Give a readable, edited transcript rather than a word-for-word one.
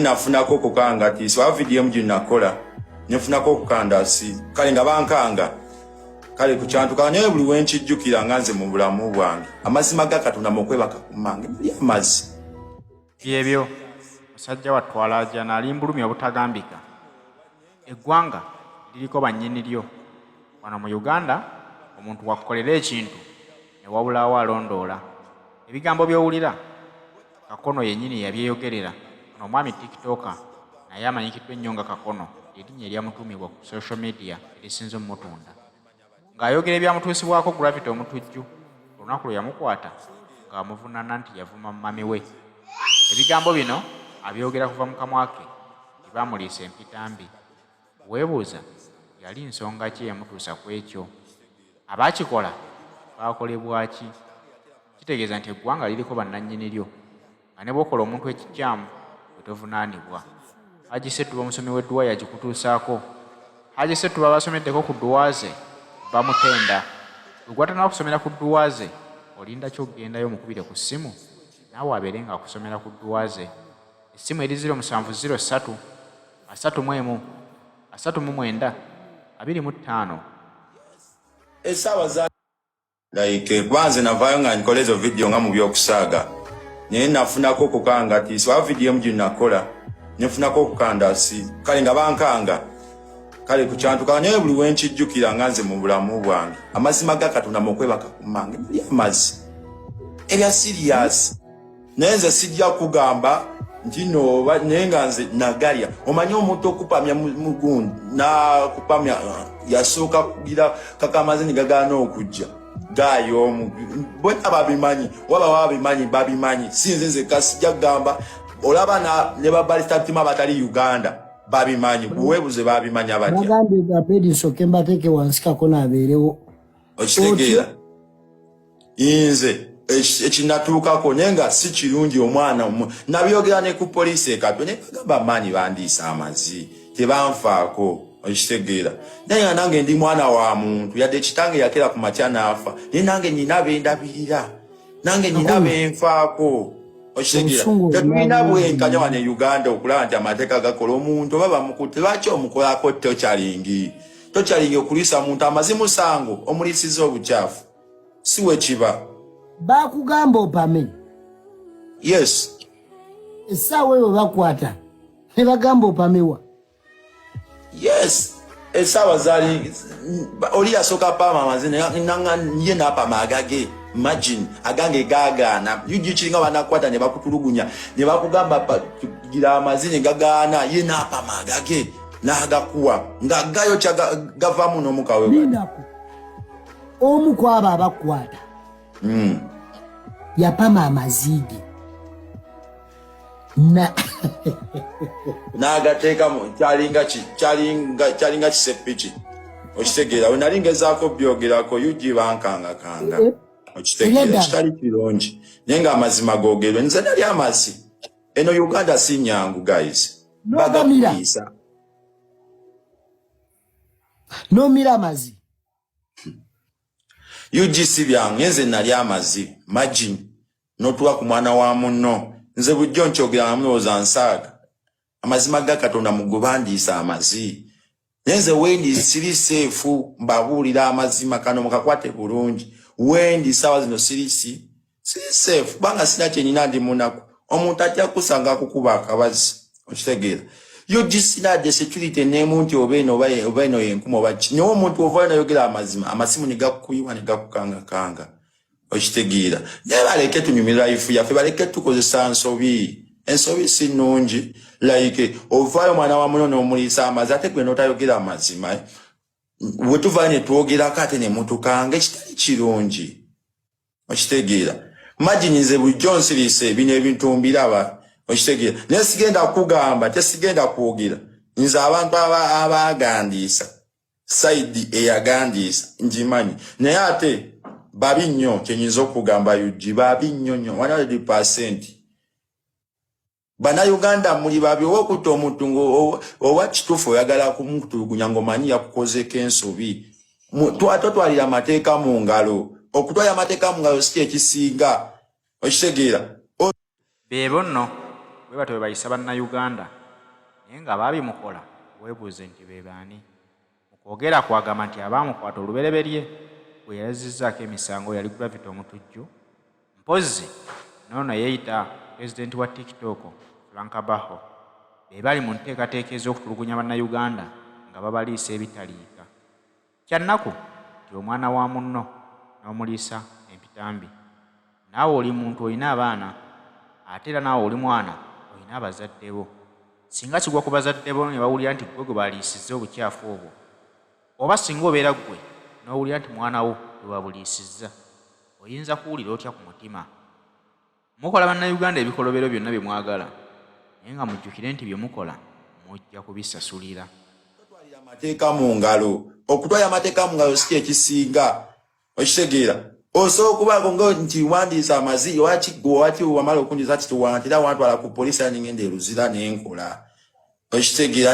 Nafunako okukanga ti wa vidiyo emu gyenakola, nenfunako okukandasi, kale nga bankanga, kale kukyantuka. Naye buli wenkijjukira nga nze mu bulamu bwange, amazima ga Katonda, mukwebaka kumange muli amazzi. Byebyo, musajja wattu alaajana ali mbulumi obutagambika. Eggwanga liriko bannyini lyo. Wano mu Uganda omuntu wakukolera ekintu ne wabulaawo alondoola. Ebigambo by'owulira Kakono yennyini yabyeyogerera. Ono omwami TikToker naye amanyikiddwa ennyo nga Kakono, ly'erinnya eryamutuumibwa ku social media erisinze omutunda. Ng'ayogera ebyamutuusibwako Gravity Omutujju olunaku lwe yamukwata ng'amuvunaana nti yavuma mummy we. Ebigambo bino abyogera kuva mu kamwa ke nti baamuliisa empitambi. Weebuuza yali nsonga ki eyamutuusa ku ekyo? Abaakikola baakolebwa ki? Kitegeeza nti eggwanga liriko bannannyini lyo nga ne bw'okola omuntu ekikyamu gwe tovunaanibwa. Haji Ssettuba omusomi w'edduwa yagikutuusaako. Haji Ssettuba abasomeddeko ku dduwa ze bamutenda. Gwe gw'atannaba kusomera ku dduwa ze olinda ki okugendayo omukubire ku ssimu naawe abeere ng'akusomera ku dduwa ze. Essimu eri 0703 31 39 25. Essaawa za like kuba nze navaayo nga nkola ezo vidiyo nga mu byokusaaga, naye nafunako okukanga ti wa vidiyo emu gyenakola, nenfunako okukandasi, kale nga bankanga, kale kukyantuka. Naye buli wenkijjukira nga nze mu bulamu bwange, amazima ga Katonda, mukwebaka kumange muli amazzi ebya serious. Naye nze sijja kugamba nti nooba, naye nga nze nagalya. Omanyi omuntu okupamya mugundi nakupamya, yasooka kugira kakamazi negagaana okujja gaayo omu. Bonna babimanyi, waba babimanyi, babimanyi, si nze nzekka. Sijja kugamba, olaba ne babalista abatali Uganda babimanyi, buwebuze babimanya batya. Bagambye Abedi nsooke mbateeke wansi, Kakono abeerewo. Okitegeera, nze ekinatuukako, naye nga si kirungi. Omwana nabyogera ne ku poliisi ekatwe, naye bagamba maanyi bandiisa amazi, tebanfaako. Okitegeera, naye nga nange ndi mwana wa muntu, yadde kitange yakera ku makya n'afa, naye nange nina bendabirira, nange nina benfaako. Okitegeera, tetulina bwenkanya wano e Uganda okulaba nti amateeka gakola. Omuntu oba bamukutte, lwaki omukolako torturing? Torturing, okuliisa muntu amazi musango, omuliisiza obukyafu, si wekiba. Bakugamba opame? Yes. Essaawa eyo bakwata ne bagamba opamewa? Yes, essaawa zaali oli yasooka pama amazi, ye napama agage. Imagine, agange gagaana. Ugi kiringa banakwata ne bakutulugunya ne bakugamba gira amazi ne gagaana, ye napama agage n'agakuwa nga gayokya, gavaamu n'omukawe. Lindako, omu ku abo abakwata yapama amaziige na N'agateekamu, kyalinga kyalinga kisepiki. Okitegeera, we nali ngezaako byogerako, ugi bankangakanga. Okitegeera, kitali kirungi, naye ng'amazima googerwe. Nze nali amazi. Eno Uganda si nyangu, guys. N'ogamira. Bagakuliisa. N'omira amazi. Ugc byange, nze nali amazi. Imagine n'otuwa ku mwana wa munno. Nze bujjo nkyogera nga mulowooza nsaaga. Amazima ga Katonda, mugubandiisa amazi, naye nze wendi siri safe. Mbabuulira amazima kano mukakwate bulungi. Wendi saawa zino siri safe, kubanga sina kyenyina, ndi munaku. Omuntu ajja kusanga akukuba akabazi. Okitegeera, yo gisinadde security nemu nti oba eno oba eno yenkuma oba ki, naye omuntu ovayo nayogera amazima, amasimu ne gakuyiwa ne gakukangakanga. Okitegeera, naye baleke tunyumira life yaffe, baleke tukozesa nsobi. Ensobi si nnungi, like ovaayo omwana wa muno n'omuliisa amazi, ate gwe n'otayogera amazima. Bwe tuvaayo ne twogerako, ate ne mutukanga, ekitali kirungi. Okitegeera, imagine nze bulijjo nsiriise bino ebintu mbiraba. Okitegeera, naye sigenda kugamba, tesigenda kwogera. Nze abantu abagandiisa, side eyagandiisa ngimanyi, naye ate babi nnyo. Kyenyinza okugamba, ug babi nnyo nnyo, 100. Bannayuganda muli babi. Oba okutta omuntu oba kituufu oyagala kumutulugunya ng'omanyi yakukozeeko ensobi, totwalira amateeka mu ngalo. Okutwalira amateeka mu ngalo si kyekisinga. Okitegeera? Beebo nno. Bwe batyo bwe bayisa Bannayuganda naye nga abaabimukola weebuuze nti be baani? Mu kwogera kwe agamba nti abaamukwata olubereberye gwe yazzizzaako emisango yali Gravity Omutujju mpozzi n'ono eyeeyita pulezidenti wa Tiktok Frank Baho be bali mu nteekateeka ez'okutulugunya Bannayuganda nga babaliisa ebitaliika. Kya nnaku nti omwana wa munno n'omuliisa empitambi. Naawe oli muntu olina abaana ate era naawe oli mwana olina abazadde bo. Singa kigwa ku bazadde bo ne bawulira nti ggwe gwe baliisizza obukyafu obwo oba singa obeera ggwe n'owulira nti mwana wo gwe babuliisizza oyinza kuwulira otya ku mutima? Mukola Bannayuganda ebikolobero byonna bye mwagala naye nga mujjukire nti bye mukola mujja kubisasulira. Totwalira mateeka mu ngalo. Okutwalira amateeka mu ngalo si kyekisinga. Okitegeera? Osobola okubaako nga nti wandiisa amazi waki gwe waki wamala okundiisa ati tuwantira wantwala ku poliisi era nengenda e Luzira nenkola. Okitegeera?